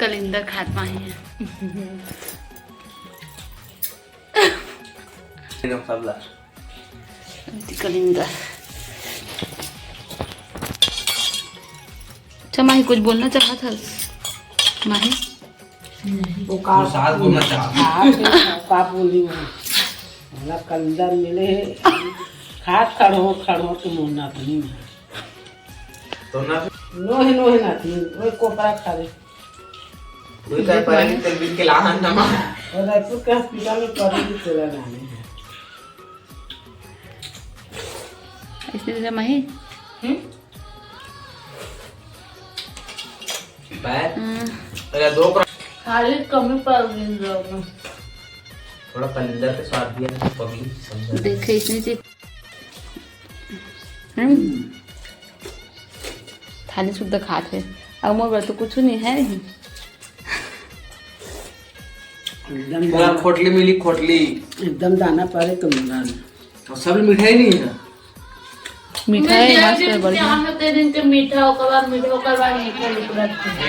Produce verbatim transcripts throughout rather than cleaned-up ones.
कलिंदर खात माही है। एकदम सबला। कलिंदर। अच्छा माही, कुछ बोलना चाहत हस माही? वो का, वो सास बोलना चाहत। हाँ, फिर का बोली वो? मला कलिंदर मिले है, खात खड़ो खड़ो तो मुन्ना अपनी। तो ना नोहे नोहे नाती, वो कोपरा खा ले। वही तो पढ़ाई के तेल बिन के लाहन नमा। और रायपुर के हॉस्पिटल में पढ़े भी चला जाने हैं। इसने जैसे माही। हम्म? बैठ। हम्म। अरे दो कर। खाली कमी पड़ गई लोग। थोड़ा कलिंदर के स्वाद भी है ना, पगली समझ। देखे इतनी सी। हम्म। थाली सुद्धा खात हे। अब मोर बर तो कुछ नहीं है। एकदम पूरा दाना, खोटली मिली, खोटली। एकदम दाना पड़े तो मिला नहीं। और सब मिठाई नहीं है। मीठा है, मस्त है, बढ़िया। हम लोग के दिन के मीठा, ओकर बाद मीठा, ओकर बाद मीठा, लिख रखते हैं।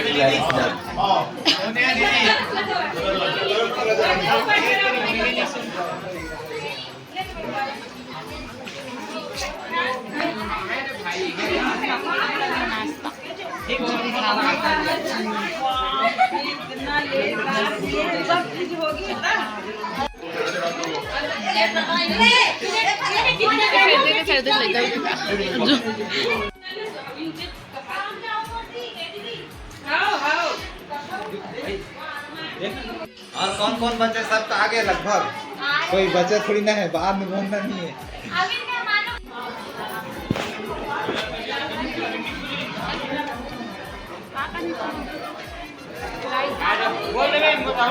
और कौन कौन बचे? सब तो आ गए लगभग। कोई बचे थोड़ी ना है, बाद में बोलना नहीं है। बोल दे, बोल दे,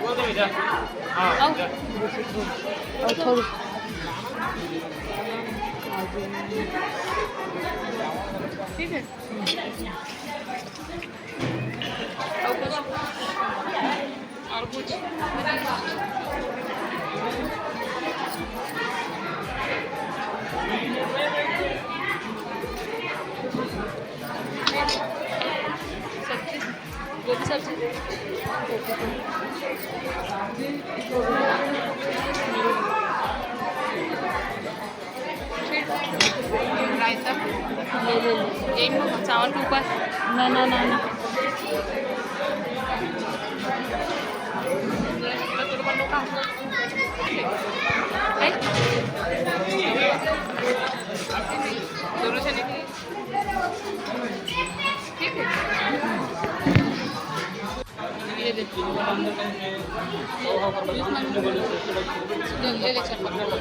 बोल दे, जा। हाँ, जा। ठीक है। और कुछ? और कुछ? सब्जी, गोभी सब्जी। रायता। ले, ले, ले। एक चावल के ऊपर। ना, ना, ना, ना। है? दोनों चने के लिए। ठीक है। ये दे। ले, ले, चल, पकड़।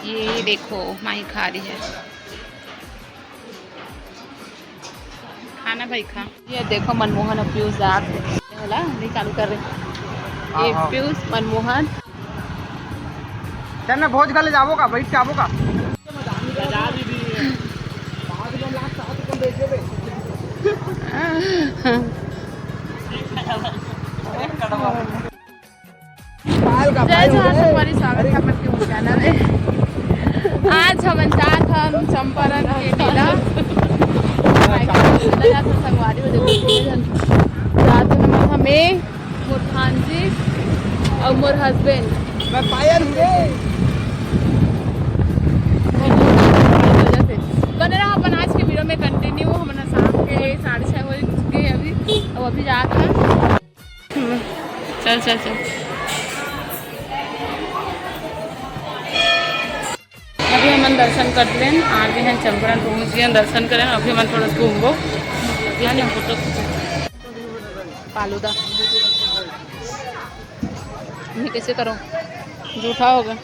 ये देखो, माही खा रही है। खाना भाई खा। ये देखो, मनमोहन और पीयूष जात हे। होला, नहीं चालू कर रहे। हाँ, ये हाँ। पीयूष, मनमोहन। चल ना, भोज गले जाबो का, बैठ के आबो का। जय जोहार संगवारी, स्वागत है अपन के चैनल में। आज हमन जात हन चंपारण के मेला। चला जात हन संगवारी हो, देखो कितने झन जात हन। हमें मोर भांजी और मोर husband। मैं पायल हूँ रे। बने रहा अपन आज के video में continue। हमन शाम के साढ़े छः हो चुके हैं अभी, अब अभी जात हन। चल, चल, चल। अभी हमन दर्शन कर लेन, आ गए हैं चंपारण, पहुँच गए हैं, दर्शन करें। अभी हमन थोड़ा घूमबो, है ना? फालूदा। ये कैसे करो? जूठा होगा।